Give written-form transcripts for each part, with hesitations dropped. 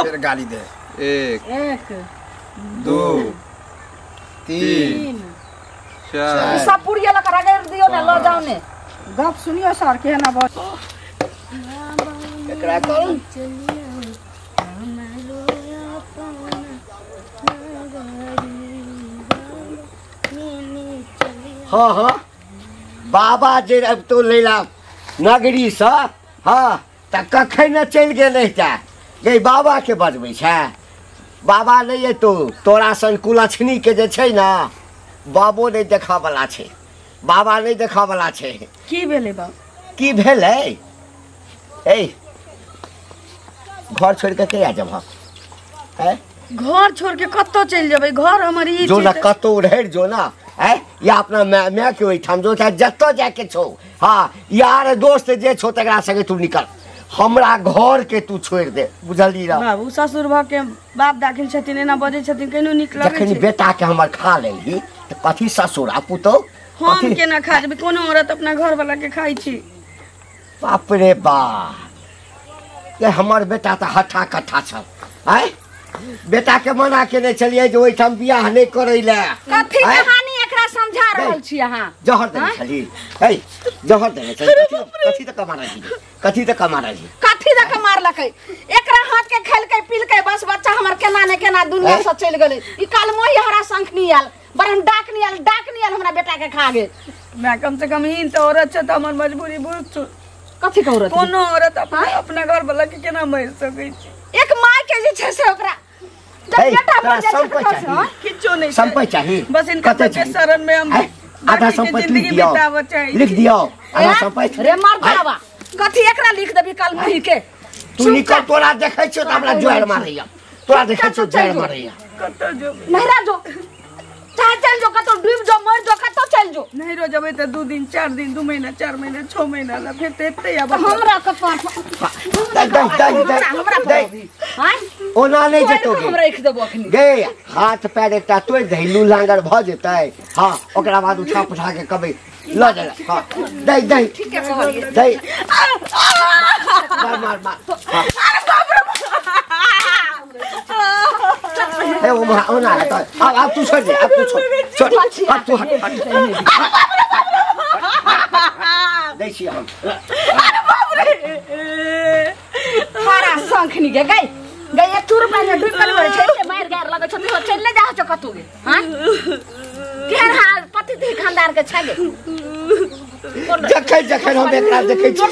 चुप। फिर गाली दे। 1 1 2 3 4 सब पुड़िया लगा रगड़ दियो ने ल जाओ ने। गप सुनियो सर केना बस एकरा करू। हाँ हाँ बाबा जे अब तो लैला नगरी से हाँ त कखन चलि गेलै ता गई बाबा के बजबै छै। बाबा नहीं एतो तोरा सन कुलक्षणी के जे छै ना बाबो नहीं देखा वाला छै, बाबा नहीं देखा वाला छै। की भेलै बाबा? की भेलै? ए घर छोड़ के के आ जब हैं? घर छोड़ के कतौ चलि जेबै? घर हमर ई जो ना कतौ रह जो ना है या अपना my के ओहिठाम जो चाहे जतऽ जाके छौ। हाँ यार दोस्त जे छौ तकरा संगे तू निकल, हमरा घर के तू छोड़ दे, बुझली ना? बाबू ससुर भ के बाप दाखिल छथिन एना बजै छथिन केनो नीक लगै छै? जखन बेटा के हमर खा लेलही त कथी ससुर आ पुतौ हम केना खा जेबै? कोनो औरत अपना घर वाला के खाइ छी? बाप रे बाप, ये हमर बेटा त हट्ठा कट्ठा छल। आय बेटा के मना केने छलियै जे ओहिठाम बियाह नहि करै ले। कथी कहानी एकरा समझा रहल छी अहाँ? जहर देने छली। ए जहर देने छली। कथी त कमा रही, कथी त कमा रही, कथी त मारलकै? एकरा हाथ के खेलकै पिलकै बस बच्चा हमर केना ने केना दुनिया से चलि गेलै। ई काल मोहि हरा शंखनी आयल बरन डाकनी आयल, डाकनी आयल हमरा बेटा के खा गेल। मैं कम से कम हीन त औरत छै त हमर मजबूरी बुझ। कथी के औरत? कोनो औरत अपना अपना घर वाला के केना मरि सकै छै? एक my के जे छै से ओकरा किछो नहीं संपत्ति चाही, बस इनका के शरण में हम आधा संपत्ति लिख दियो, लिख दियो आधा संपत्ति। रे मार बाबा कथी एकरा लिख देबी काल मोहि के? तू निकल, तोरा देखै छियो त हमरा जोर मारैया, तोरा देखै छियो जोर मारैया। कतौ जो नहिरा जो चाहे चल जो, कतौ डूब जो मर जो, कतौ चल जो। नहिरो जेबै त 2 दिन 4 दिन 2 महीना 4 महीना 6 महीना ला फेर त एतै आब। हमरा कपार हमरा हां ओना नहीं जेतौ हम राख देबो अखनी गे। हाथ पैर एकटा तोड़ि दही लू लांगर भ जेतै। हां ओकरा बाद उठा पुठा के कबै ल जा। हां दही दही ठीक है कहलिए दही मार मार मार। अरे बाप रे ए ओ मा ओना त अब तू छोड़ दे, अब तू छोड़ छोड़, अब तू हट हट। दै छी हम। अरे बाप रे हरा शंखनी के गई गई एक रुपया ने डूब कर छै के मार गार लगै छ तू चल ले जा छ कतौ गे। हां केहन हाल पति दी खानदान के छै गे? जखन जखन हम एकरा देखै छी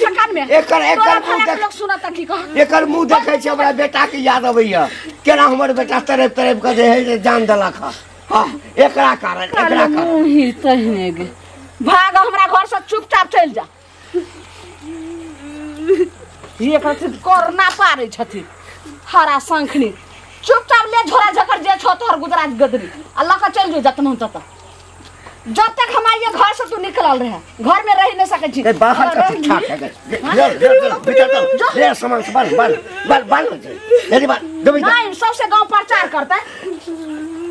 एकर एकर मुंह देख लोग सुनत की कह एकर मुंह देखै छी हमरा बेटा के याद अबैया केना हमर बेटा तरफ तरफ के जे है जान देलक। हां एकरा कारण एकरा कारण मुंह ही तहने गे। भाग हमरा घर से चुपचाप चल जा। ई एकर करना पारै छथिन हरा शंखनी। चुपचाप ले झोरा झकर जे छो तोहर गुजरात गदरी आ लऽ के चल जो जतन तत। जब तक हमारे ये घर से तू निकलल रहे घर में रह नहीं सकै छी। बाहर का ठीक है ले ले भीतर चल ले सामान बल बल बल बल ले बल देबै नहीं सबसे गांव प्रचार करतै।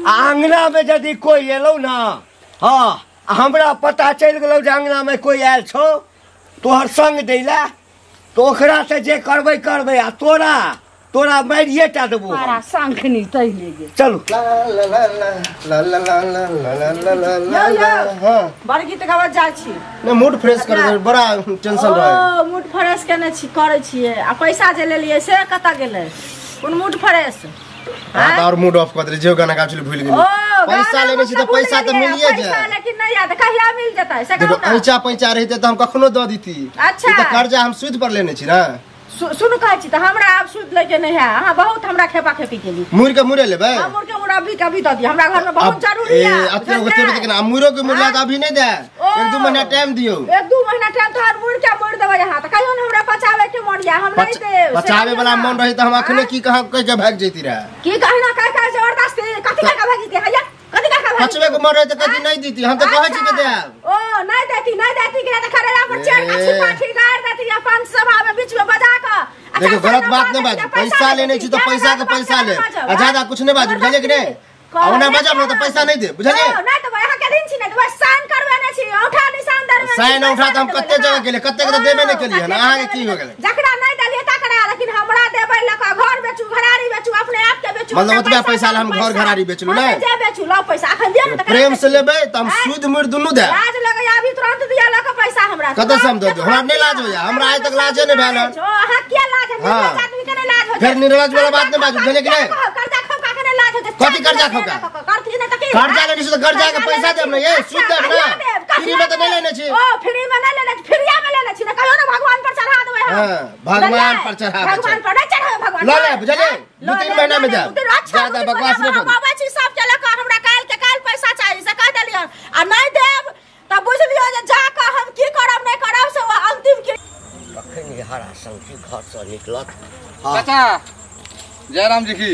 आंगना में यदि कोई एलौ ना हां हमरा पता चलि गेलौ जे आंगना में कोई आयल छौ तोहर संग दैला तो ओकरा से जे करबै करबै आ तोरा तोरा मारिए टा देबो। हरा शंखनी तहिले गे। चलू ला ला ला ला ला ला ला ला ला ला। हां बड़ गीत गाबत जाइ छी ने मूड फ्रेश कर दे, बड़ा टेंशन रहे। ओ मूड फ्रेश केने छी करै छियै आ पैसा जे लेलियै से कतऽ गेलै? कोन मूड फ्रेश? हां त और मूड ऑफ कर दे जे गाना गाबै छली भूल गेली। पैसा लेने छी त पैसा त मिलिए जाए। पैसा लेकिन नहीं याद कहिया मिल जेतै से कहू ना। ऐचा पैसा रहिते त हम कखनो द दीती। अच्छा ई त कर्जा हम सूद पर लेने छी ना। सुनू कहै छी त हमरा आब सूद लैके नहीं है। अहाँ बहुत हमरा खेपा खेपी केली। मुड़ के मुड़े लेबै? हां मुड़ के मुड़ अभी कभी द दी, हमरा घर में बहुत जरूरी है। ए अते ओते के ना मुड़ो के मुड़ला त अभी नहीं दे, 1-2 महीना टाइम दियो। 1-2 महीना टाइम तो हर मुड़ के मुड़ देबै अहाँ त कहियो न हमरा पचावे के मन या हम नहीं देब। पचावे वाला मन रही त हम अखने की कहा कह के भाग जैती रहे। की कहना कह कह जबरदस्ती कथि कह के भाग जैती हैया? कथि कह के भाग पचवे के मन रहे त कथि नहीं दीती हम त कहै छी के देब। ओ नहीं देती नहीं देती के त खरे पर चढ़ के छिपाठी गाड़ देती या पंच सभा में बीच में बजा के। देखो गलत बात नहीं बाजू, पैसा लेने छी तो पैसा के पैसा ले आ ज्यादा कुछ नहीं बाजू, बुझलिए कि नहीं? ओना बजाब न त पैसा नहीं दे, बुझलिए? नहीं त अहाँ के दिन छी न त साइन करबेने छी, औंठा निशान दरबे। साइन औंठा त हम कते जगह गेले, कते के त देबे नहीं केलिए न, अहाँ के की हो गेलै? जकरा नहीं देलिए तकरा, लेकिन हमरा देबै ल के घर बेचू घरारी बेचू मतलब ओतबे पैसा ला हम घर घरारी बेचलु नै जे बेचू लाओ पैसा अखन दिया न। प्रेम से लेबै त हम सूद मुड़ दुनु दे। लाज लगैया अभी तुरंत दिया ल के पैसा हमरा। कत से हम दे दू? हमरा नै लाज होया, हमरा आइ तक लाजे नै भेल। अहाँ किया लाज? निर्लज आदमी के नै लाज होय। फेर निर्लज वाला बात नै बाजू, बुझलियै कि नै? कर्जा खौका के नै लाज होय। कथि कर्जा खौका? करथि नै त की? कर्जा लेने छी त कर्जा के पैसा देब ने, ये सूद देब ने। फ्री में त नै लेने छी। ओ फ्री में नै लेने छी, फ्रीया में लेने छी न। कहियो न भगवान पर चढ़ा देबै हम। हां भगवान पर चढ़ा, भगवान पर नै चढ़ाबै भगवान। ल ले बुझलियै, 2-3 महीना में जाब। ज्यादा बकवास नै करू। बाबा छी सब के लक हमरा काल के काल पैसा चाही से कह देलियन, आ नै देब त बुझ लियो जे जा क हम की करब नै करब से अंतिम की। कखन हरा संगी घर से निकलत। चाचा जय राम जी की।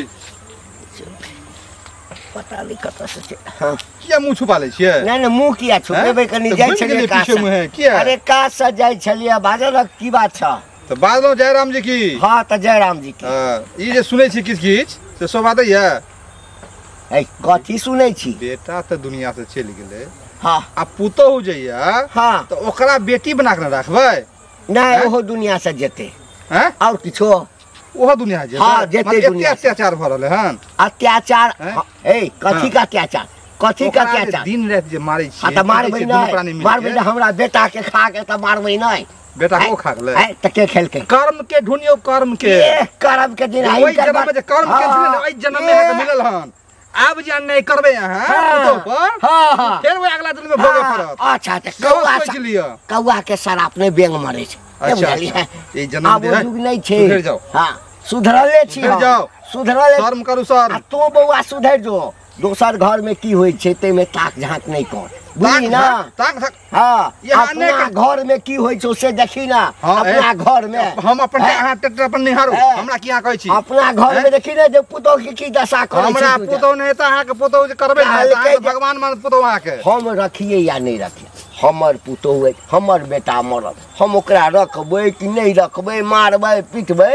पता नहीं कत से। हां किया मुंह छुपा लै छियै? नै नै मुंह किया छुपेबै, कनी जाइ छलियै काज से। अरे काज से जाइ छलियै बाजल की बात छ? त बाजलौ जय राम जी की। हां त जय राम जी की। ई जे सुनै छी किछ किछ से शोभा दैया? ए कथी सुनै छी? बेटा त दुनिया से चलि गेलै। हां आ पुतोहु जइया हां त ओकरा बेटी बना के न राखबै? नै ओहो दुनिया से जेतै। हैं और किछो? ओहो दुनिया जेतै। हां जेतै दुनिया। अत्याचार भ रहलै हन। अत्याचार? ए कथी का अत्याचार? कथी का अत्याचार? दिन रात जे मारै छी। हां त मारबै नै, मारबै नै हमरा बेटा के खा के त मारबै नै। बेटा को खा गेलै? ए त के खेलकै? कर्म के ढूंढियौ, कर्म के। ए कर्म के दिन ओइ जन्म में जे कर्म के छलै ने, ओइ जन्म में अहाँ के मिलल हन। आब जे अन्याय करबै अहाँ पुतोहु पर, हां फेर ओइ अगला जन्म में भोगे पड़त। अच्छा त कौआ सोचि लिअ, कौआ के शराप नै बेंग मरै छै। अच्छा ई जन्म आब युग नै छै। सुधरि जाउ। हां सुधरले छी, सुधरि जाउ, सुधरले। शर्म करू शर्म। आ तो बौआ सुधरि जो, दोसर घर में की होइ छै तै में ताक झांक नै कर, बुझली ना? ताक झांक। हां अपना घर में की होइ छै से देखी ना। अपना घर में हम अपन अहाँ ट्रैक्टर अपन निहारू, हमरा की अहाँ कहै छी? अपना घर में देखी ना जे पुतोह के की दशा करै छै। हमरा पुतोह नै त अहाँ के पुतोह जे करबै ने, भगवान मान पुतोह अहाँ के। हम रखिए या नै रखिए, हमर पुतोह अछि, हमर बेटा मरल, हम ओकरा रखबै कि नै रखबै? मारबै पिटबै?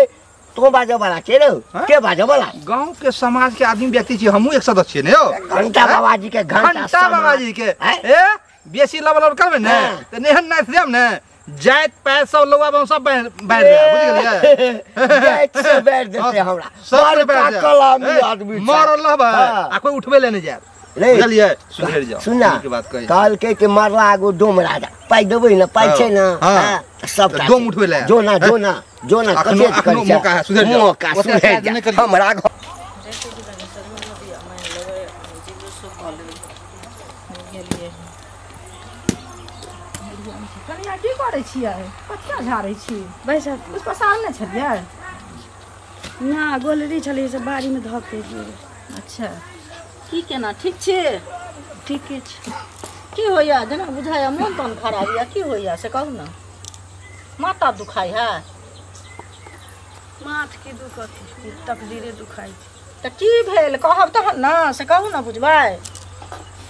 तो बाजऽ वाला के रौ? के बाजऽ वाला? गांव के समाज के आदमी व्यक्ति छी, हमहूँ एक सदस्य छियै ने यौ। घंटा बाबाजी के, घंटा बाबाजी के ए बेसी लब लब करबै ने त नेहन नाच देब ने, जाइत पैर सब लौआ बम सब बैठ जाय, बुझि गेलियै? जाइत से बैठ देतै हमरा सब बैठ जाय। कलामी आदमी मरल रहबै आ कोई उठबै ले नै जायत, बुझलियै? सुधरि जाउ। सुना कहलकै कि मरला आगू डोम राजा, पाइ देबै ने? पाइ छै ने? हां सब डोम उठबै ले। जो ना जो ना जो ना, कथी करै छै? मौका है, सुधरि जाउ। मौका सुधरि जाउ। हमरा घर कनिया की करै छियै? कथिया झाड़ै छी? बैसा कुछ पसारने छलियै? ना गोलरी छलियै से बाड़ी में धऽ के। अच्छा की केना ठीक छी? ठीके छी। की होइया? जेना बुझाइया मोन तोन खराब या की होइया से कहू ना। माथा दुखाइ है? माथ की दुखत, तकदीरे दुखाइ छै। त की भेल कहब तहन ना, से कहू ना बुझबै।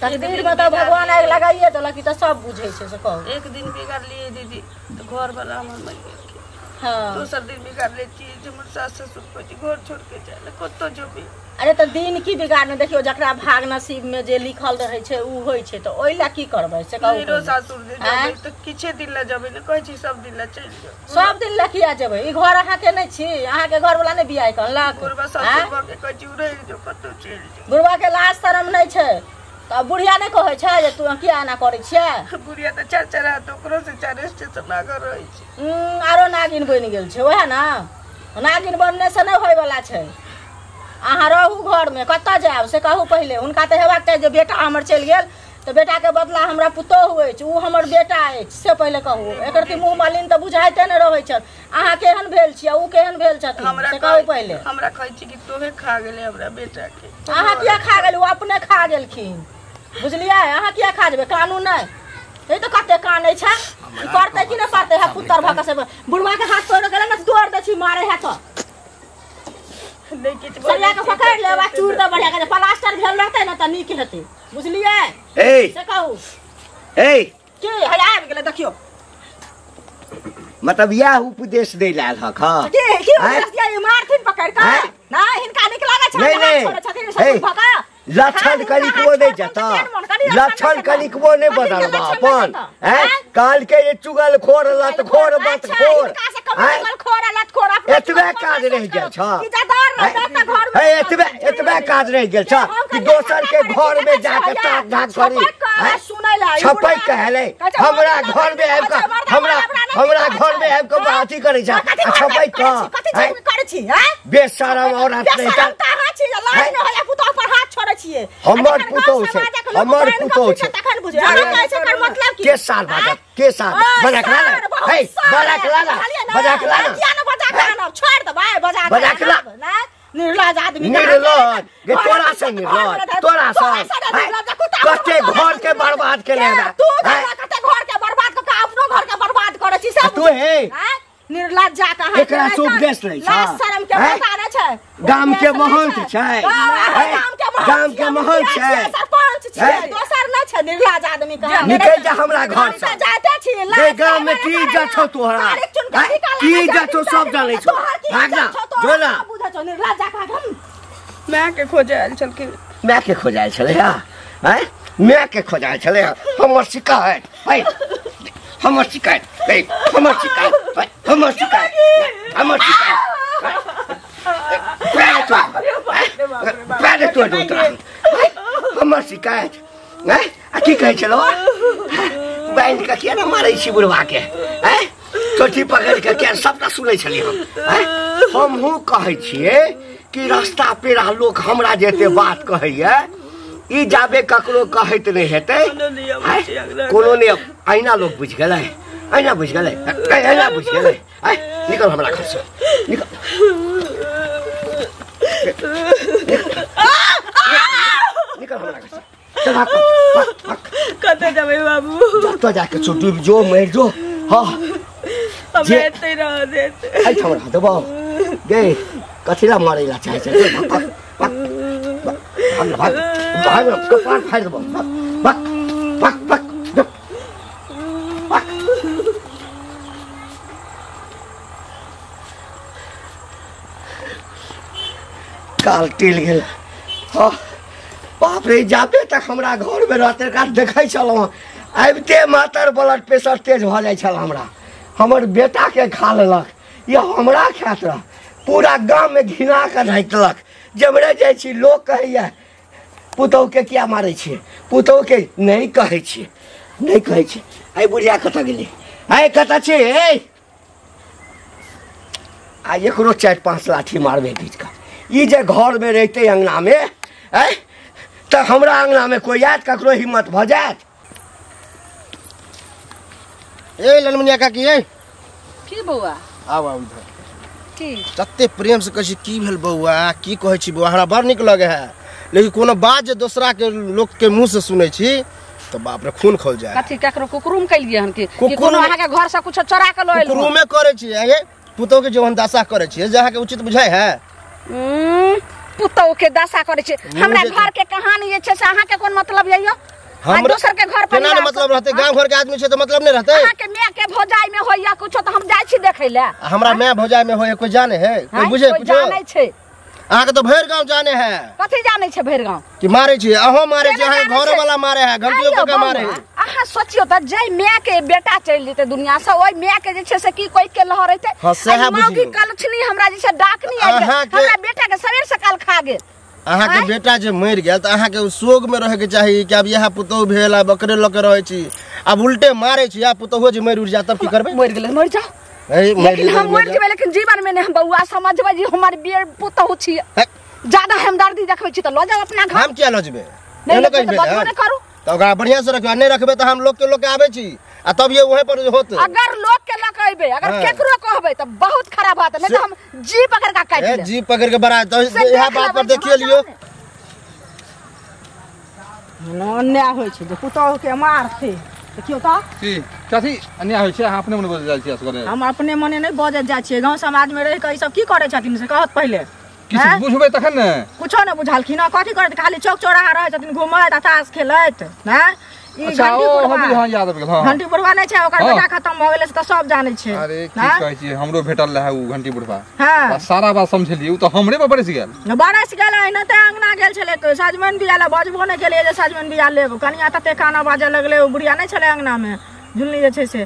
तकदीर में त भगवान आगि लगाइए देलक, ई त सब बुझै छै, से कहू। एक दिन बिगड़लियै दीदी त घर वाला हमर मरि गेलखिन। हाँ दोसर दिन बिगाड़ले छी जे हमर सास ससुर कहै छै घर छोड़ के जाय ले, कतौ जेबी? अरे त दिन की बिगाड़ने, देखियौ जकरा भाग नसीब में जे लिखल रहै छै उ होइ छै, त ओइ ला की करबै से कहू। नैहरो सासुर जे जेबै त किछे दिन ला जेबै ने, कहै छी सब दिन ला चलि जाउ। सब दिन ला किया जेबै? ई घर अहाँ के नै छी? अहाँ के घर वाला नै बियाह करलक? बुढ़बा सासुर के कहै छी रहि जो, कतौ चलि जाउ। बुढ़बा के लाज शरम नै छै त बुढ़िया नै कहै छै जे तू किया एना करै छियै? बुढ़िया त चार चार हाथ ओकरो से चार स्टेशन आगाँ रहै छै। आरो नागिन बनि गेल छै, वएह ना? नागिन बनने से नै होय वाला छै। अहाँ रहू घर में, कतऽ जायब से कहू पहिले। हुनका तऽ हेबाक चाही जे बेटा हमर चलि गेल तऽ बेटा के बदला हमरा पुतोहु अछि, ओ हमर बेटा अछि, से पहिले कहू। एकर ती मुँह मलिन तऽ बुझाइते नहि रहै छथि। अहाँ केहन भेल छी आ ओ केहन भेल छथिन से कहू पहिले। हमरा कहै छी कि तोहे खा गेलै हमरा बेटा के। अहाँ किया खा गेल? ओ अपने खा गेलखिन, बुझलियै? अहाँ किया खा जेबै? कानू नहि, ई तऽ कते कानै छै। करतै कि नहि करतै? है पुत्र भऽ कऽ से बुढ़वा के हाथ तोड़ि गेलै ने, तोड़ि दै छी मारे है तऽ सरिया के पकड़ लेब आ चूर दे बढ़िया के, प्लास्टर भेल रहतै ने तऽ नीक हेतै, बुझलियै? ए से कहू। ए की है आबि गेलै देखियौ। मतलब यह उपदेश दै लाल हक। हां की की उपदेश दिया? मारथिन पकड़ के ना, हिनका नीक लागै छै? नहीं छोड़ै छथिन ससुर भऽ कऽ। लक्षण कनिकबो नहि जेतऽ, लक्षण कनिकबो नहि बदलबा अपन। हैं काल के ये चुगल खोर लत खोर बत खोर, एतबे काज रहि गेल छ। एतबे एतबे काज रहि गेल छ कि दोसर के घर में जाके ताक झाक करी, छपैक के हेलै हमरा घर में आबि कऽ, हमरा हमरा घर में आबि कऽ अथी करै छ, छपैक कऽ। बेशरम औरत नहीं। हमर पुतोह छै, हमर पुतोह छै। के साल बाजत, के साल बजा के ला, हे बजा के ला, बजा के ला, छोड़ दे बजा बजा के ला। निर्लज आदमी, निर्लज गे तोरा से, निर्लज तोरा से कते घर के बर्बाद केने है तू, कते घर के बर्बाद क के अपनो घर के बर्बाद करै छी सब तू। हे निर्लज जा कहाँ एकरा से उपदेश लै छ, शर्म के पता नै छै। गाम के महंत छै, गाम के महंत छै, सरपंच छै, दोसर नै छै। निर्लज आदमी कहाँ निकल जा हमरा घर से। जाते छी गे गाम में की इज्जत छौ तोहरा, की इज्जत छौ सब जानै छौ। भाग जा जो ना बुझै छौ निर्लज जा कहाँ। हम माय के खोजे आयल छलखिन, माय के खोजे आयल छलै हैं, माय के खोजे आयल छलै। हमर शिकायत है, हमर शिकायत है, हमर शिकायत, हमर शिकायत, हमर शिकायत। पैर तोड़ दो तोरा, हमर शिकायत। आ की कहै छलौ, बान्हि कऽ किया ने मारै छी बुढ़वा के? हैं चोटी पकड़ि कऽ किया? सबटा सुनै छलियै हम। हमहूँ कहै छियै कि रास्ता पेरा लोक हमरा जे एते बात कहैया, ई जाबे ककरो कहैत नहि हेतै कोनो नहि। अहिना लोक बुझि गेलै, अहिना बुझि गेलै, अहिना बुझि गेलै। निकल हमरा घर से, निकल निकल हमरा घर से। चल भाग भाग, कतऽ जेबै बाबू? जतऽ जाके छौ डूबि जो, मरि जो। हाँ हमरा एतै रहऽ देत, एहिठाम रह देबौ गे। कथी लए मरै लए चाहै छै? भाग भाग भाग भाग, कपार फाड़ि देबौ। भाग भाग भाग भाग। काल टिल गेल। हाँ बाप रे, जाबे तक हमरा घर में रहते एकरा देखै छलहुँ, आबिते मातर ब्लड प्रेशर तेज भऽ जाइ छल हमरा। हमर बेटा के खा लेलक, या हमरा खायत रह, पूरा गाम में घिना कऽ राखि देलक। जेम्हरे जाइ छी लोक कहैया पुतोहु के किया मारै छियै, पुतोहु के नहि कहै छियै, नहि कहै छियै। एहि बुढ़िया कतऽ गेलै? आइ कतऽ छी? आ एकरो 4-5 लाठी मारबै घीच कऽ। ई जे घर में रहितै अङ्गना में, आँय तऽ हमरा अङ्गना में कोइ आयत, ककरो हिम्मत भऽ जायत? ए ललमुनिया काकी, ए की बौआ, आब आब इधर। की जते प्रेम से कहै छी की भेल बौआ, की कहै छी बौआ, हमरा बड़ नीक लगै है। लेकिन कोनो बात जे दोसरा के लोक के मुँह से सुनै छी तऽ बाप रे खून खौल जाए। कथी ककरो कुकरूम कैलियै हन कि कोनो अहाँके घर से कुछो चोरा के लऽ एलहुँ? कुकरूमे करै छी आगे पुतोह के जवन दशा करै छी, जे अहाँके उचित बुझाइ है? पुतोह के दशा करै छी। हमरा घर के कहानी जे छै से अहाँके कोन मतलब यै? हमरा दोसर के घर पर केना ने मतलब रहतै? गाँव घर के आदमी छै तऽ मतलब नहि रहतै? अहाँके माय के भौजाई में होइया कुछो तऽ हम जाइ छी देखै लए। हमरा माय भौजाई में होइया कोइ जाने है? कोइ बुझे कुछो? जानै छै। अहाँके तऽ भरि गाँव जाने है। कथी जानै छै भरि गाँव? कि मारै छी, अहों मारै छी, अहाँके घरो वाला मारे है, घंटियो कका मारे है। अहाँ सोचियौ तऽ जै माय के बेटा चलि जेतै दुनिया से, ओहि माय के जे छै से की कोइ के लहरेतै? हँ सएह बुझियौ। कलछनी हमरा जे छै डाकनी आबि गेल, हमरा बेटा के सवेर सकाल खा गेल। अहाँके बेटा जे मरि गेल तऽ अहाँके शोक में रहैके चाही कि आब इएह पुतोहु भेल, आब ओकरे लऽ के रहै छी, आब उल्टे मारै छी, आब पुतोहुओ जे मरि उड़ि जायत तब की करबै? मरि गेलै मरि जाउ, लेकिन हम मरि जेबै, लेकिन जीवन में नहीं। हम बौआ समझबै जे हमर बेर पुतोहु छी, ज्यादा हमदर्दी देखबै छी तऽ लऽ जाउ अपना घर। हम किया लऽ जेबै? नहि नहि करू तऽ ओकरा बढ़िया से रखबै, नहि रखबै तऽ हम लोक के आबै छी आ तब ये वहीं पर होत। अगर लोग के लऽ के अइबै, अगर केकरो कहबै तऽ बहुत खराब बात, नहीं तऽ हम जी पकड़ के काटि लेब। जी पकड़ के बड़ा तो इएह बात पर देखिए लियो। अन्याय होइ छै जे पुतोहु के मारतै। देखियौ तऽ की कथी अन्याय होइ छै? अहाँ अपने मने बजै जाइ छियै असगरे। हम अपने मने नहि बजै जाइ छियै। गाँव समाज में रहि कऽ ई सब की करै छथिन से कहत पहिले। किछु बुझबै तखन ने। कुछो नहि बुझलखिन। कथी करैत? खाली चौक चौराहा रहै छथिन घुमैत आ ताश खेलैत। हैं ई अच्छा घंटी ओ बुढ़वा हम हां याद आबि गेल। हां घंटी बुढ़वा नहि छै, ओकर बेटा खत्म भऽ गेलै से तऽ सब जानै छै। अरे की कहै छी, हमरो भेटल रहै उ घंटी बुढ़वा। हां सारा बात समझलियै, उ तऽ हमरे पर बरसि गेल। बरसि गेल एहिना तऽ अंगना गेल छलै सजमनि बिया लए, बजबो नहि केलियै जे सजमनि बिया लेब। कनिया तते काना बाजऽ लगलै, ओ बुढ़िया नहि छलै अंगनामे झुलनी जे छै से।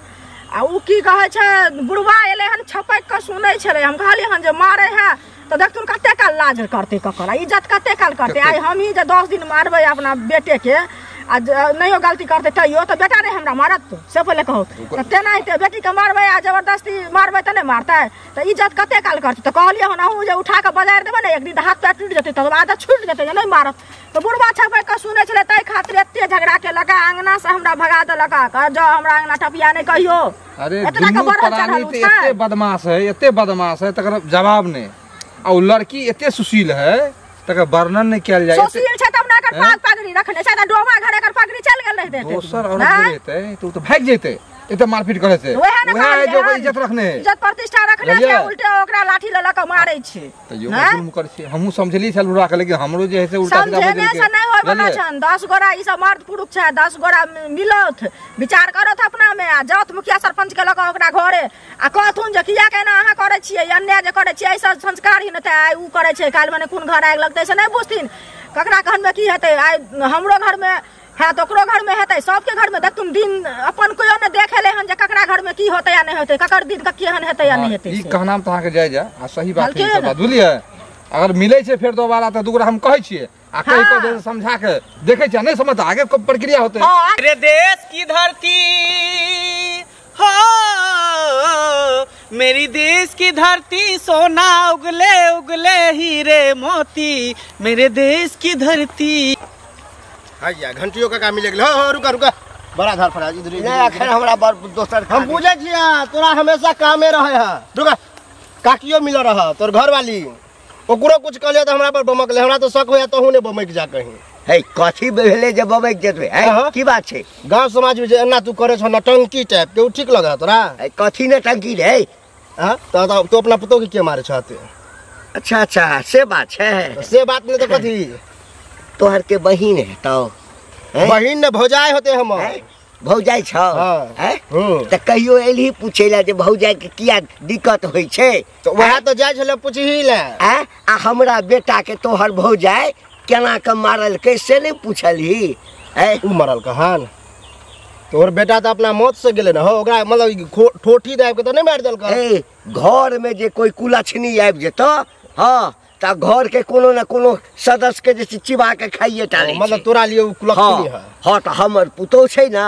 आ उ की कहै छै, बुढ़वा एलै हन छपकि कऽ सुनै छलै। हम कहलियै हन जे मारै है तऽ देखथुन कते काल लाज करतै ककर, इज्जत कते काल करतै। आइ हमही जे 10 दिन मारबै अपना बेटेके आ नहियो गलती करतै तैयो तऽ बेटा नहि हमरा मारत, से पहिले कहू। तऽ तेनाहिते बेटीके मारबै आ जबरदस्ती मारबै तऽ नहि मारतै, तऽ इज्जत कते काल करतै। तऽ कहलियै हन अहूँ जे उठा कऽ बजारि देबै ने एक दिन तऽ हाथ पैर टूटि जेतै, तकर बाद छूटि जेतै जे नहि मारत। तऽ बुढ़वा छपकि कऽ सुनै छलै, ताहि खातिर एते झगड़ा केलक, अंगना से हमरा भगा देलक, जाउ हमरा अंगना टपिया नहि कहियो। अरे दुनू प्राणी तऽ एते बदमाश है, एते बदमाश है तकर जवाब नहि। आ उ लड़की एते सुशील है तकर वर्णन नहि कयल जाय। सुशील छै तब ना एकर पाग पगड़ी रखने छै, तऽ डोमा घर एकर पगड़ी चलि गेल रहितै। दोसर औरत रहितै तऽ उ तऽ भागि जेतै, एते मारपीट करै छै। वएह जे ओकर इज्जत रखने, इज्जत प्रतिष्ठा रखने छै, उल्टे ओकरा लाठी लऽ लऽ कऽ मारै छै। तैयो जुल्म करै छै। हमहूँ समझली छल बुढ़वा के, लेकिन हमरो जे है से उल्टा सीधा समझेने से नहि होय बला छन। 10 गोरा ई सब मर्द पुरुष छै, 10 गोरा मिलौथ विचार करत अपना में आ जाउथ मुखिया सरपंच के लऽ कऽ ओकरा घरे आ कहथुन जे किया केना अहाँ करै छियै, अन्याय जे करै छियै, एहिसँ संस्कारहीन हेतै। आइ उ करै छै, काल्हि मने कोन घर आगि लगतै से नहि बुझथिन, ककरा घरमे की हेतै। आइ हमरो घरमे है तऽ ओकरो घरमे हेतै, सबके घरमे देखथुन दिन अपन कोइयो नहि देखेलै हन जे ककरा घरमे की होतै या नहि होतै, ककर दिन केहन हेतै या नहि हेतै। ई कहनाम तऽ अहाँके जाय जाय आ सही बात है, बात बुझलियै। अगर मिलै छै फेर दोबारा तऽ दूगोरा हम कहै छियै आ कहि कऽ समझा के देखै छियै, नहि समझ आगे प्रक्रिया होतै। मेरे देश की धरती हो, मेरी देश की धरती सोना उगले उगले हीरे मोती, मेरे देश की धरती। हैया घंटियो काका मिल गेल। हो रुका रुका, बड़ा धार फड़ा इधर। नहि अखन हमरा बड़ दोसर हम बुझै छियै तोरा हमेशा कामे रहे है। रुका, काकियो मिल रह तोर घरवाली, ओकरो कुछ कहलियै तऽ हमरा पर बमकलै। हमरा तऽ शक होइया तहूँ नहि बमकि जा कहीं। हे कथी भेलै जे बमकि जेतै? हे की बात छै? गाँव समाज में जे एना तू करै छौ नटंकी टाइप के, उ ठीक लगै तोरा? कथी नटंकी रे? हाँ तऽ तू अपना पुतोह के के मारै छह? अच्छा अच्छा से बात छै। से बात नहि तऽ कथी? तोहर के बहिन हेतौ? बहिन ने भौजाइ होते हमर। भौजाइ छौ? तऽ कहियो एलही पूछै लए जे भौजाइ के किया दिक्कत होइ छै? तऽ वएह तऽ जाइ छलै पूछही लए। आ हमरा बेटा के तोहर भौजाइ केना के मारलकै से नहि पूछलही? उ मरलकै हन? तोहर बेटा तऽ अपना मौत से गेलै ने हो, ओकरा मतलब ठोठी दाबि के तऽ नहि मारि देलकै। घर में जे कोई कुलक्षणी आबि जेतौ, हाँ तऽ घर के कोनो न कोनो सदस्य के जे चिबा के खाइए टा लै। मतलब तोरा लिए उ कुलक्षणी है? हाँ तऽ हमर पुतोह छै ने,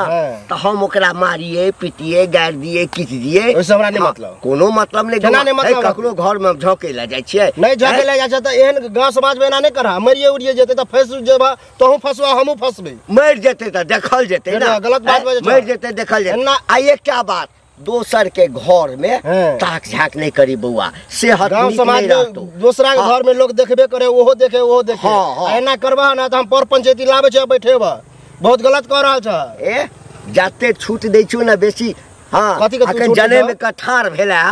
तऽ हम ओकरा मारिए पीटिए गारि दिए किछु दिए, ओहिसँ हमरा नहि मतलब। कोनो मतलब नहि। केना नहि मतलब? ककरो घर में झोंके लए जाइ छियै? नहि झोंके लए जाइ छै तऽ एहन गाँव समाज में एना नहि करह। मरिए उड़िए जेतै तऽ फँसि जेबह, तोहूँ फँसबह हमहूँ फँसबै। मरि जेतै तऽ देखल जेतै ने, गलत बात बाजै छह। मरि जेतै देखल जेतै। आ एकटा बात, दोसर के घर में ताक झाक नहीं करी बउआ, सेहत गांव समाज में दोसरा के घर में लोग देखबे करे, ओहो देखे ओहो देखे। एना करबह ना तऽ हम पर पंचायती लाबै छै बैठेबह। बहुत गलत कह रहल छह। ए जाते छूट दै छौ ने बेसी। हाँ अखन जने में कठार भेला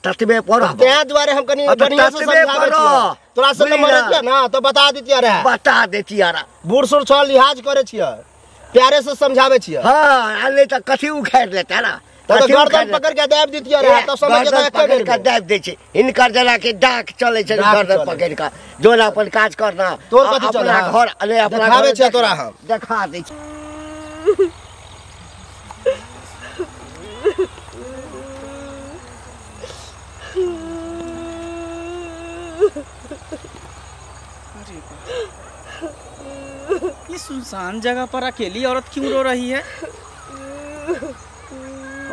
ततबे पर, तें दुआरे हम कनी बढ़िया से समझाबै छियै। तोरा से नंबर रहितियै ना तऽ बता दितियै रहे। बता देतियै रहे। बूढ़ सूढ़ छह, लिहाज करै छियै, प्यारे से समझाबै छियै। हाँ आ नहि तऽ कथी उखाड़ि लेतै ना? तऽ गर्दन पकड़ के दाबि दितियै रहे तब समझ जेतै। गर्दन पकड़ के दाबि दै छै हिनकर, जना के डाक चलै छै गर्दन पकड़ के, जोन अपन काज करना। तोर कथी चलै? अपना घर अरे अपना देखाबै छै तोरा हम देखा दै छै। अरे ये सुनसान जगह पर अकेली औरत क्यों रो रही है?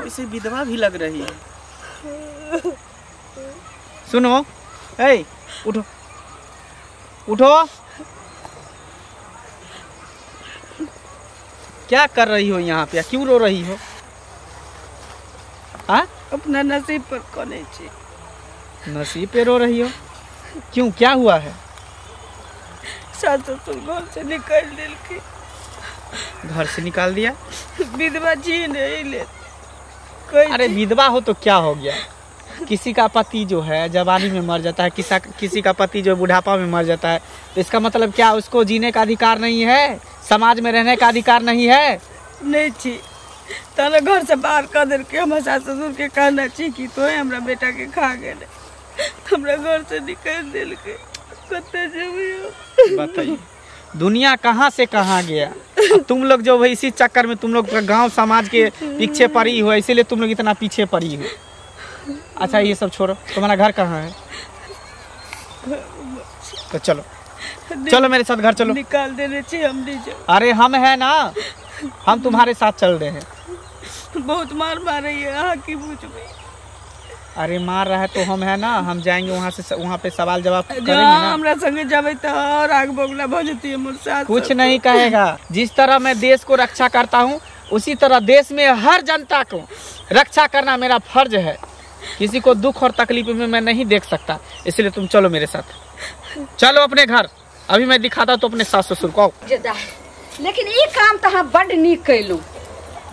इसे विधवा भी लग रही है। सुनो, ए उठो उठो, क्या कर रही हो यहाँ पे? क्यों रो रही हो? हाँ अपना नसीब पर कोने छी। नसीब पे रो रही हो? क्यों, क्या हुआ है? सास ससुर घर से निकाल दिलके। घर से निकाल दिया? विधवा जी नहीं ले। अरे विधवा हो तो क्या हो गया? किसी का पति जो है जवानी में मर जाता है, किसी का पति जो बुढ़ापा में मर जाता है, तो इसका मतलब क्या उसको जीने का अधिकार नहीं है? समाज में रहने का अधिकार नहीं है? नहीं छी तहन घर से बाहर कऽ देलकै। हमर सास ससुर के कहना छी कि तोहे हमरा बेटा के खा गेलै, हमरा घर से निकालि देलकै। कतऽ जेबै? बताइए दुनिया कहाँ से कहाँ गया। तुम लोग जो है इसी चक्कर में तुम लोग गांव समाज के पीछे पड़ी हो, इसीलिए तुम लोग इतना पीछे पड़ी हो। अच्छा ये सब छोड़ो, तुम्हारा घर कहाँ है? तो चलो चलो मेरे साथ घर चलो। निकाल देने चाहिए हम नहीं जाओ। अरे हम है ना, हम तुम्हारे साथ चल रहे हैं। बहुत मार मार रही है अहाँ की बुझबै। अरे मार रहा है तो हम है ना, हम जाएंगे वहाँ से, वहाँ पे सवाल जवाब करेंगे ना। हमरा संगे जाबे तो और आग बगला भ जती हमर साथ। कुछ नहीं कहेगा। जिस तरह मैं देश को रक्षा करता हूँ उसी तरह देश में हर जनता को रक्षा करना मेरा फर्ज है। किसी को दुख और तकलीफ में मैं नहीं देख सकता, इसलिए तुम चलो मेरे साथ, चलो अपने घर। अभी मैं दिखाता हूँ तो अपने सास ससुर को। लेकिन ये काम तो हम बड नीक कैलू,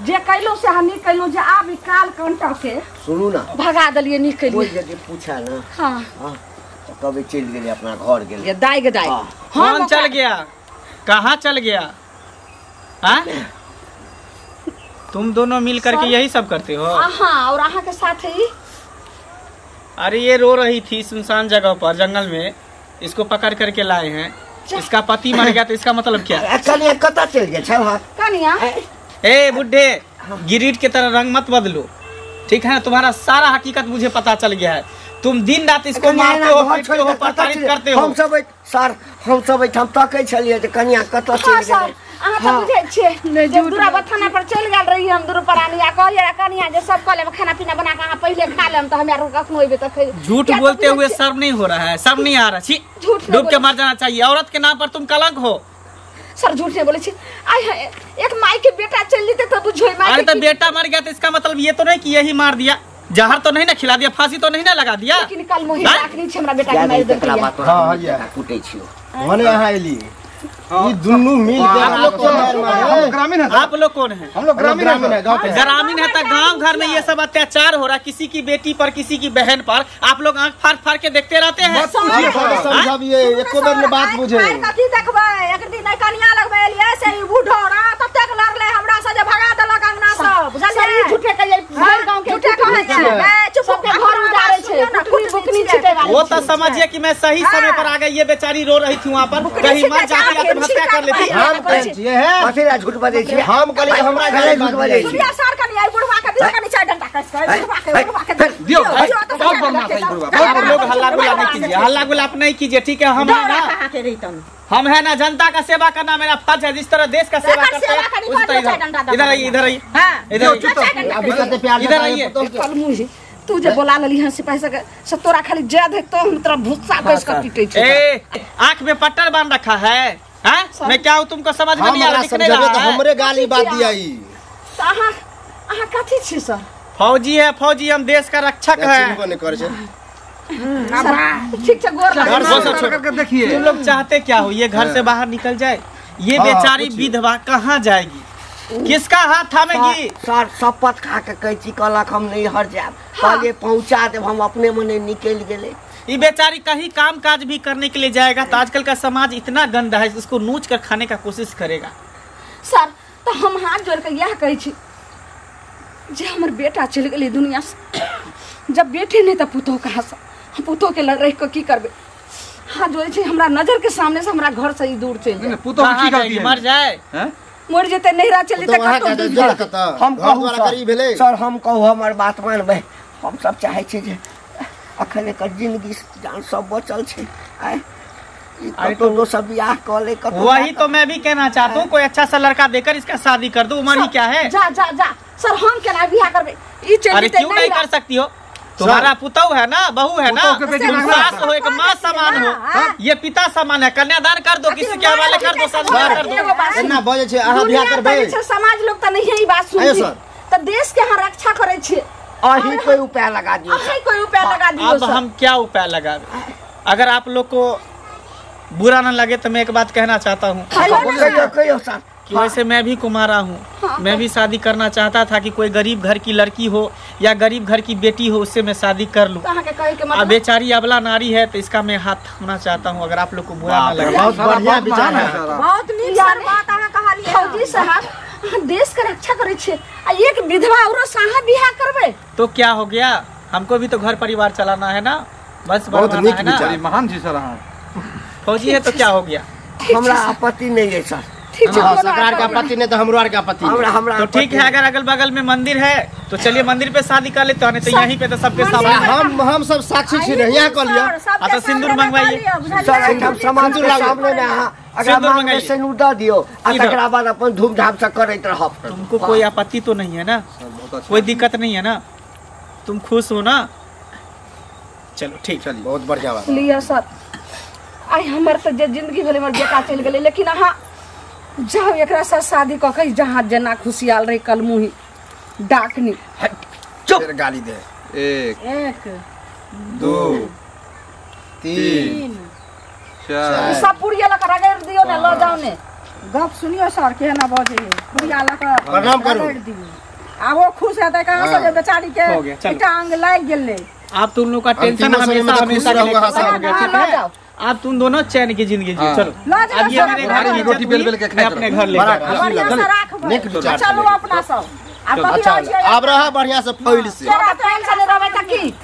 जे कैलू से हम नीक कैलू, जे आब ई काल कंटा के सुनू ना भगा देलिए, नीक कैलिए। कोई यदि पूछा ना हां तो कभी चल गेलै अपना घर गेलै। ये दाई के दाई कौन चल गया, कहाँ चल गया? हाँ तुम दोनों मिल करके यही सब करते हो? हाँ और अहाँ के साथ ही। अरे ये रो रही थी सुनसान जगह पर जंगल में, इसको पकड़ करके लाए हैं। इसका पति मर गया तो इसका मतलब क्या? कनिया कतऽ चल गेल छल? कनिया ए बुढ़े गिरीट के तरह रंग मत बदलो, ठीक है ना? तुम्हारा सारा हकीकत मुझे पता चल गया है। तुम दिन रात इसको मारते हो, पीटते हो, प्रताड़ित करते हो। हम सब सर, हम सब एठाम तकै छलियै जे कनिया कतऽ चलि गेलै। अहाँ तऽ बुझै छियै जे दूरा थाना पर चलि गेल रही हम दुनू प्राणी, आ कहलियै कनिया जे सब कऽ लेब खाना पीना बना कऽ अहाँ पहिले खा लेब तऽ हमरा कखनो अयबै तऽ खै। झूठ बोलते हुए शर्म नहीं हो रहा है, शर्म नहीं आ रहा? छी, डूब के मर जाना चाहिए। औरत के नाम पर तुम कलंक हो। सर झूठ नहीं बोले छी। एक माई के बेटा चल जेते तो बुझोई माई। अरे तो बेटा मर गया तो इसका मतलब ये तो नहीं कि यही मार दिया, जहर तो नहीं ना खिला दिया, फांसी तो नहीं ना लगा दिया। लेकिन कल मोहि राखनी छै हमरा बेटा के मार देलकै। हां ये कूटै छियो भने अहाँ एली ई दुनू मिल के। आप लोग कौन है? ग्रामीण है। आप लोग कौन है? हम लोग ग्रामीण है, गांव के ग्रामीण है। तो गांव घर में ये सब अत्याचार हो रहा है किसी की बेटी पर, किसी की बहन पर, आप लोग आंख फाड़ फाड़ के देखते रहते हैं। समझाबिए एको बेर ने बात बुझे। कथी देखबै? एक दिन नै कनिया लगबै एलियै से ई बूढ़ो रा ततेक लड़लै हमरा से जे भगा देलक अंगना से, बुझलियै? झूठे कहियै, भरि गांव के झूठे कहै छै। ए चुप, सबके घर उजाड़ै छै, बुकनी बुकनी छिटै वाली। वो तो समझिए कि मैं सही समय पर आ गई। ये बेचारी रो रही थी वहाँ पर, कहीं मर जाती है तो हत्या कर लेती। हम कहै छियै हे कथी ला झूठ बजै छियै? हम कहलियै हमरा घर झूठ बजै छियै। सर कनिया बुढ़वा के दियौ कनि चारि डंडा कस के बुढ़वा के, बुढ़वा के दियौ। बहुत बदमाश है बुढ़वा। आप लोग हल्ला गुल्ला नहीं कीजिए, हल्ला गुल्ला आप नहीं कीजिए, ठीक है? हम है ना, हम है ना, जनता का सेवा करना मेरा फर्ज है। जिस तरह देश का सेवा करते हैं उस तरह। इधर आइए, इधर आइए, इधर इधर आइए। तू जे बोला लेली हन सिपाही सब सब तोरा खाली जय दे तो हम तोरा भुस्सा कस के पीटै छी। ए आंख में पट्टर बांध रखा है, हैं? मैं क्या हूं तुमको समझ में नहीं आ रहा? दिख नहीं रहा है? हमरे गाली बात दिया ई। त अहाँ अहाँ कथी छी सर? फौजी है, फौजी, हम देश का रक्षक है। ठीक है, गोर करके देखिए। तुम लोग चाहते क्या हो? ये घर से बाहर निकल जाए, ये बेचारी विधवा कहाँ जाएगी, किसका हाथ थामेगी? सर शपथ खा के कहै छी कहलक हम नहीं हर जायब, कहलिए पहुंचा देब, हम अपने मने निकलि गेलै। ये बेचारी कहीं काम काज भी करने के लिए जाएगा तो आजकल का समाज इतना गंदा है, उसको नोच कर खाने का कोशिश करेगा। सर तो हम हाथ जोड़ के यह कहै छी जे हमर बेटा चलि गेलै दुनिया से, जब बेटे नहीं तो पुतोह कहाँ से, हम पुतोह के लड़ रह के की करबै? हाथ जोड़ै छी हमरा नजर के सामने से हमरा घर से ही दूर चलि जाए। पुतोह की गलती है? मर जाए, मर जेतै, नैहरा चलि जेतै कतौ। हम कहू सर, हम कहू हमर बात मानबै? हम सब चाहै छी जे अखन एकर जिंदगी जान सब बचल छै, कतौ दोसर बियाह कऽ ले। वही तो मैं भी कहना चाहता हूँ, कोई अच्छा सा लड़का देकर इसका शादी कर दो। उम्र ही क्या है? जा जा जा सर, हम केना बियाह करबै? ई चलि अरे क्यों नहीं कर सकती हो? तुम्हारा पुतहु है ना, बहू है ना, सास हो, एक माँ समान हो, ये पिता समान है। कन्यादान कर दो, किसी के हवाले कर दो, संस्कार कर दो। एना बजै छै अहाँ बियाह करबै? समाज लोग त नहीं ई बात सुनती, त देश के अहाँ रक्षा करै छियै। अहीं कोई उपाय लगा दियो, अहीं कोई उपाय लगा दियो। अब हम क्या उपाय लगावे? अगर आप लोग को बुरा न लगे तो मैं एक बात कहना चाहता हूँ कि वैसे मैं भी कुमारा हूँ, मैं भी शादी करना चाहता था कि कोई गरीब घर की लड़की हो या गरीब घर की बेटी हो, उससे मैं शादी कर लूँ। अब बेचारी अबला नारी है तो इसका मैं हाथ थामना चाहता हूँ, अगर आप लोग को बुरा न लगे। बहुत बढ़िया विचार है, बहुत नीक सर बात अहाँ कहलियै। फौजी साहब, अहाँ देश के रक्षा करै छियै आ एक विधवा औरत से अहाँ बियाह करबै? तो क्या हो गया, हमको भी तो घर परिवार चलाना है ना, बस बहुत बढ़वाना नीक है ना। विचार। महान छी सर अहाँ। फौजी है तो क्या हो गया? हमरा आपत्ति नहीं है सर। ठीक छै, हाँ, कोनो सरकार का आपत्ति आपत्ति नहीं तो हमरो आर के आपत्ति नहीं। हमरा हमरा तो ठीक है, अगर अगल बगल में मंदिर है तो चलिए मंदिर पे शादी कर लेते हैं, नहीं तो यहीं पे तो सबके सामने। हम सब साक्षी छी ने, यहाँ कह लिअ। आ तो सिंदूर मंगवाइए। सर एहिठाम समाज के सामने ने अहाँ अगर सिंदूर मांग में मंगाइए। सिंदूर दऽ दियौ आ इधर। तकरा बाद अपन धूमधाम से करैत रहब। तुमको कोई आपत्ति तो नहीं है ना? बहुत अच्छा। कोई दिक्कत नहीं है ना? तुम खुश हो ना? चलो ठीक। चलिए बहुत बढ़िया बात। लिअ सर, आइ हमर तऽ जे जिंदगी भेलै हमर बेटा चलि गेलै, लेकिन अहाँ जाउ एकरा साथ शादी कऽ के जहाँ जेना खुशियाल रही कलमुही डाकनी। चुप। फिर गाली दे। 1 1 2 3 3 4 सब पुड़िया लऽ कऽ रगड़ि दियौ ने, लऽ जाउ ने। गप सुनियो सर केहन बजै है, पुड़िया लऽ कऽ प्रणाम करू। रगड़ि दियौ। आब ओ खुश हेतै कहाँ से जे बेचारी के हो गया, चलो। एकटा अंग लागि गेलै। आप तुम लोग का टेंशन अंतिमो समय में हमेशा तो खुश हमेशा के लिए रहूंगा, खत्म हो गया, हाँ, ठीक लऽ है? जाओ। आप तुम दोनों चैन की जिंदगी जियो। हाँ। चलो लऽ जाओ अब ये सर, मेरे अपना घर की घर। रोटी बेल बेल के मैं खाइत अपने रहू। घर ले बड़ा जा रहा हूँ। खुशी बढ़िया से लगल। राखबै। नीक विचार चलू छलै। अपना सब। आ कहियो अच्छा छियै आब रह बढ़िया से फैल से। तोरा प्रेम से नहि रहबै तऽ की?